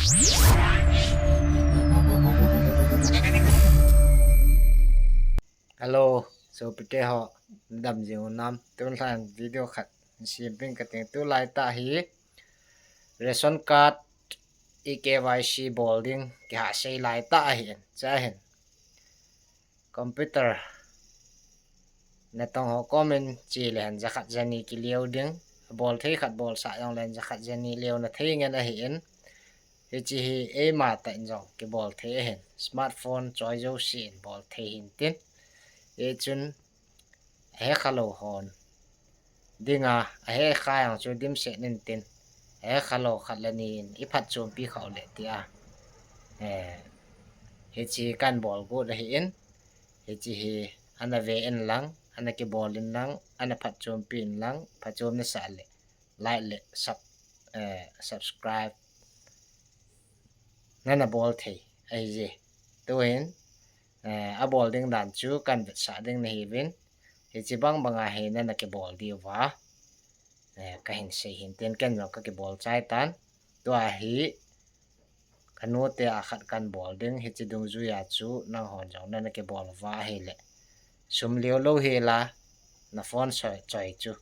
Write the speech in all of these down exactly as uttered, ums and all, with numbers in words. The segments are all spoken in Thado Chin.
Hello, sopite ho, dam jing u nam? Tun lhan video khat sem ping kating. Tulai tah hi ration card e-KYC bol ding kihah sei lai tah ahin, chahin computer natong ho komin che le hen jakhat jani kileo ding, bol thei khat bolsah jong le hen jakhat jani leona thei ngen ahin. Hiche hi eima tah in jong kibol thei ahin, smartphone choi jouse in bol thei hintin. Hichun ahe khalou hon dinga, ahe kha jong chu dimset intin, ahe khalou khat le ni in iphatchompi khah u le tia, eh, hiche kan bol got ahin. Hiche hi ana ve in lang, ana kibol in lang, ana phatchompi in lang, phatchom nasah le like le sub-, eh, subscribe nana bol thei ahije. Tuhin, eh, abol ding dan chu kan vetsah ding nahiuvin, hiche bang banga hi nana kibol diuva, eh, kahin sei hintin, ken jong kakibol chai tan. Tua hi kanute a khat kan bol ding, hiche dungjuia chu nanghon jong nana kibol uva ahile, sum leo lou hela, na phone choi choi chu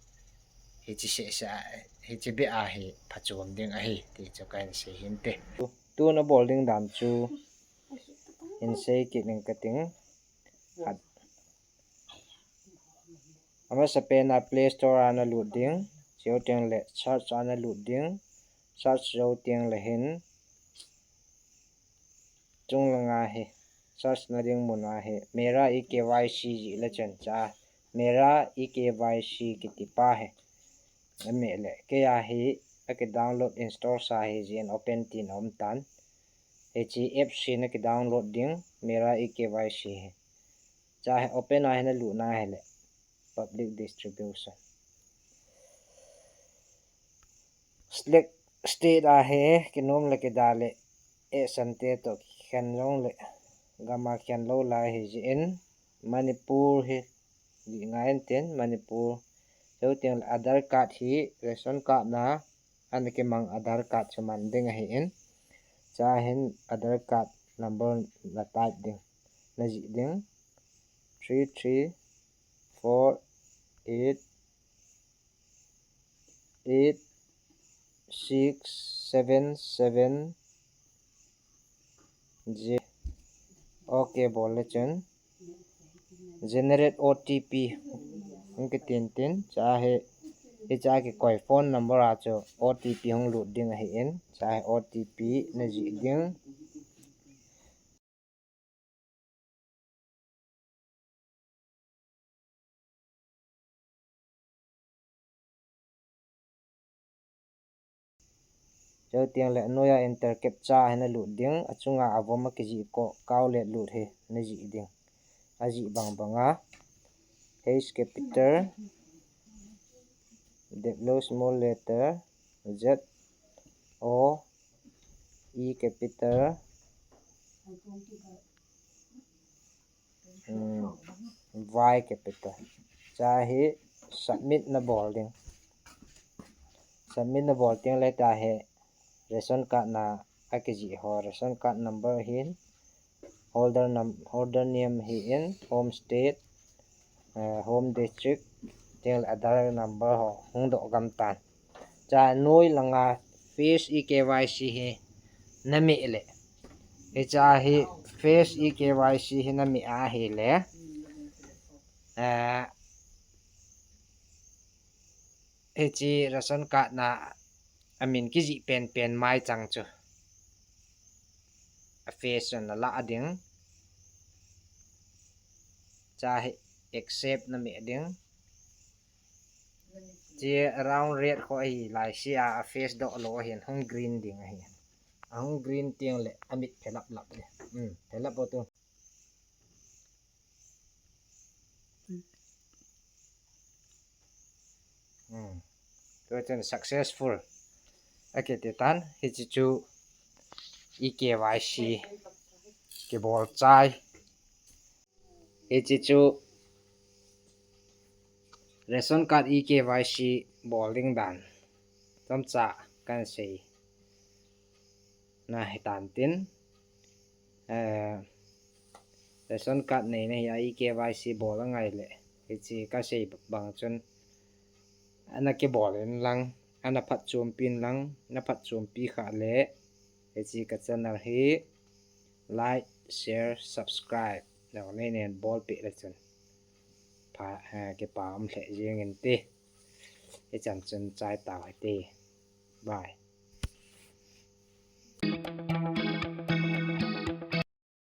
hiche seh seh a, hiche beh a hi phachom ding ahi ti chu kahin sei hinte. Tun abol ding dan chu hin sei kit ning kating. Amasapen a Play Store a nalut ding, chuteng le search a nalut ding, search jou teng le hin, chung langa hi, search na ding mun a hi, Mera e-KYC jih le chun cha, Mera e-KYC kiti pa hi nameh le, kei a hi aki download install sa hijeh in open tin aum tan. Hiche apps hi naki download ding, Mera e-KYC hi. Cha hi open a hi nalut na hile, public distribution. Select state a hi kinom le kida le, eh, sante toh kikhen jong le, gam a kikhen lou lai hijeh in, Manipur hi jih ngai intin, Manipur. Chuteng le Aadhaar card hi ration card na ana kimang Aadhaar card chu man ding ahin. Cha hin Aadhaar card number na type ding, najih ding. Three three four eight eight six seven seven. J. Ok, bol le chun generate O T P hung kitin tin, cha hi, hicha kikoi phone number a chu O T P hung lut ding ahin, cha hi O T P najih ding. Chuteng le anoiya enter captcha hi nalut ding, achunga avom akijih koh, kau le lut hi najih ding. Ajih bang banga H capital, double small letter, Z, O, E capital, um, Y capital. Cha hi submit nabol ding. Submit nabol teng le cha hi ration card na akijih ho, ration card number hin, holder num-, holder name hin, home state, eh, home district, teng le Aadhaar number ho hung doh gam tan. Cha noi langa face e-KYC hi nameh le, hicha hi face e-KYC hi nameh ahile, eh, hiche ration card na amin kijih penpen mai chang chu a face chu nalah ding. Cha hi accept nameh ding. Che round red kho ahi lai sia, a face doh lou ahin, hung green ding ahi. Ahung green teng le amit phelap lap ding. Hmm, phelap o tu. Hmm. Tua chun successful akiti tan, hiche chu e-KYC kibol chai. Hiche chu ration card e-KYC bol ding dan chomcha kan sei. Na hitan tin, eh, ration card neina hi a e-KYC bol angai le, hiche kasei bang chun, ana kibol in lang, ana phatchompi in lang, na phatchompi khah le, hiche ka channel hi like, share, subscribe neihin bolpeh le chun pha, eh, kipa um lheh jeng inte. Hichan chun chai tau hite. Bye.